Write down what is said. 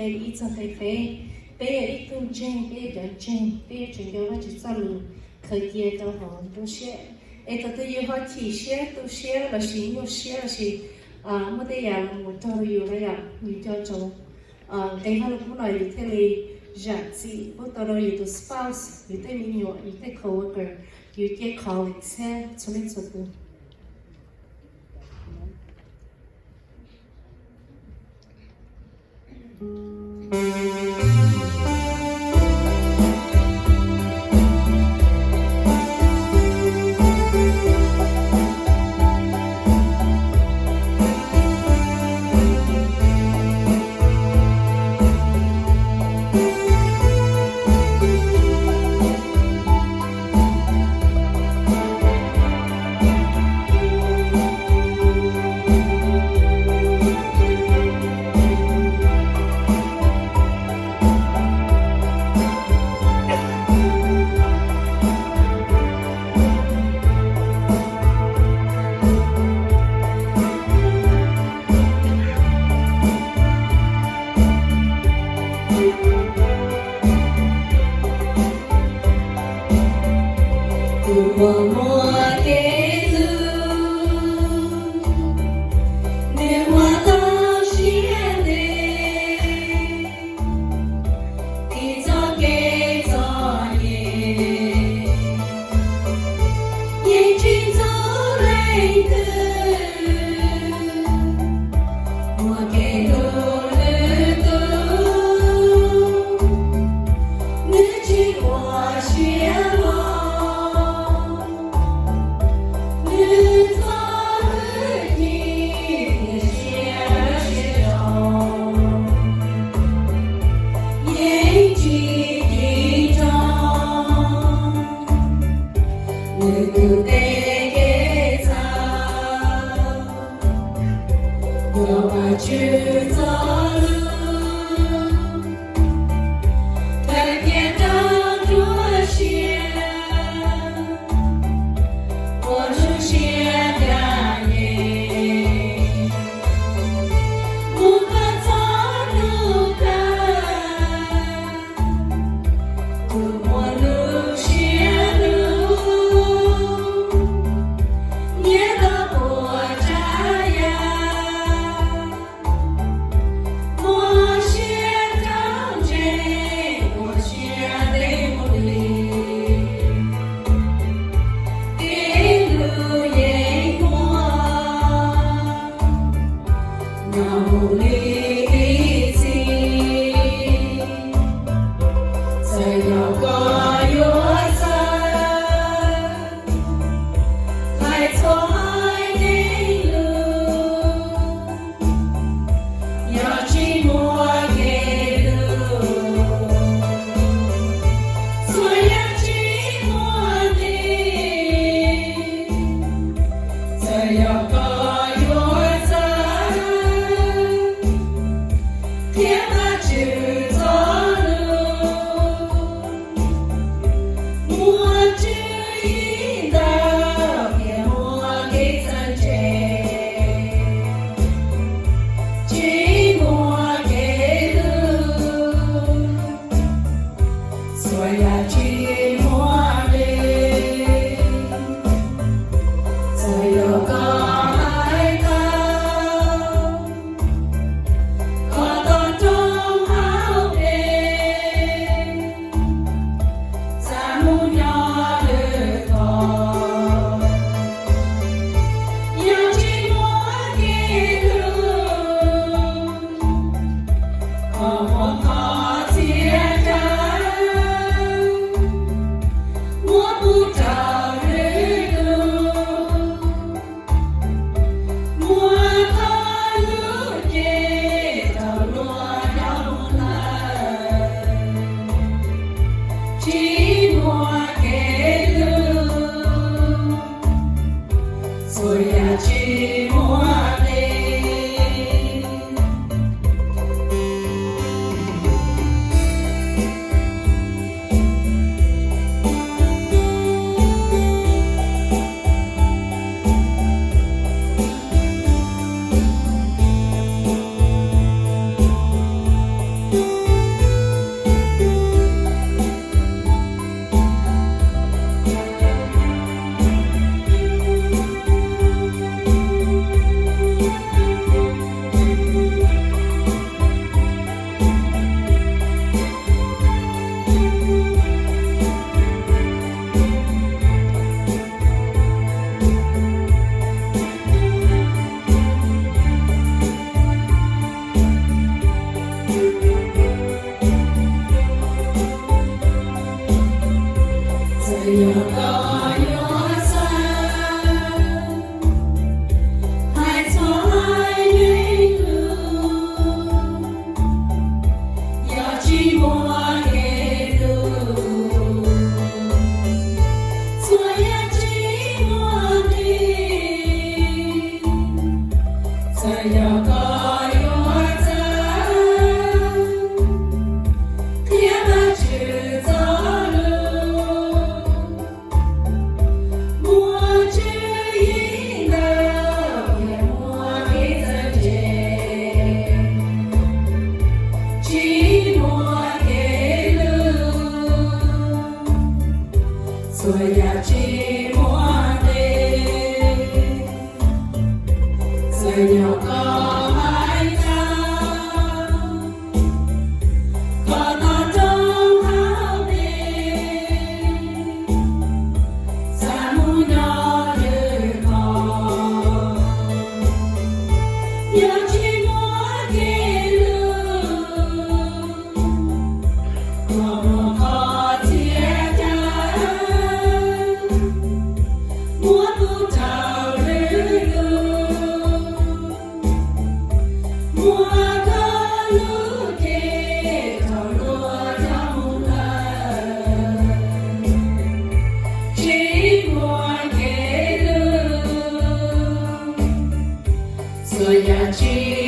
Ib txog nqe peb, peb yog ib tug ntseeg, peb yog cov ntseeg, peb yuav tsum nco Vajtswv txoj lus khaws cia rau hauv nruab siab. Es thaum twg yus ho chim siab, tu siab lossis nyuaj siab lossis muaj tej yam los mus raug rau yus no yom, yus nco ntsoov nqe Vajluskub no yus thiaj li zam txim pub tau rau yus tus spouse, yus tej me nyuam, yus tej coworker, yus tej colleagues thiab txhua leej txhua tus. Tus uas muaj kev hlub, nws ua tau siab ntev, tiv txoj kev txom nyem, yeej tsis ntxub leej twg. Muaj kev hlub lwm tus, nws tsis ua siab loj, nws txo hwj chim tiag siab siab zoo, yeej tsis cim nrog nws tus tej kev txhaum, yog Vajtswv txoj lus khaws cia rau nruab siab, ua lub siab ncaj ncees mus kom txog hnub kawg. Tus muaj lub siab hlub, nyias tau puas tsav yam, muaj siab rau ntseeg, muaj siab ntev mus li, kev hlub yeej muaj nyob mus li ib txhis. Txawm yog koj yuav xav hais txhua haiv neeg lus, yog tsis muaj kev hlub, txhua yam tsis muaj nqis. Txawm yog koj yuav xav qhia Vajtswv txoj lus, muaj tswv yim ntau, tiam muaj kev txawj ntse, tsis muaj kev hlub, txhua yam tsis muaj nqis. Txawm yog koj hais tau kom tau rau hauv pes, txaj muag nyob lwm tus, yog tsis muaj kev hlub, koj muaj qhov txhia chaw, muab pub rau lwm tus, muab koj lub cev rau luag nyob mus lawm, tsis muaj kev hlub, txhua yam tsis muaj nqis. Yog koj yuav xav hais txog haiv neeg lus, yog tsis muaj kev lus, txhua yam tsis muaj nqis. Txawm yog koj yuav txawj qhia Vajtswv txoj lus, muaj tswv yim ntau, muaj kev txawj ntse, tsis muaj kev lus, txhua yam tsis muaj nqis. Txawm yog koj hais tau koj toj roob hauv pes, txaj muag nyob lwm qhov, yog tsis muaj kev lus, koj muaj qhov txhia chaw, muab pub rau lwm tus, muab koj lub cev rau luag coj mus lawm, tsis muaj kev lus, txhua yam tsis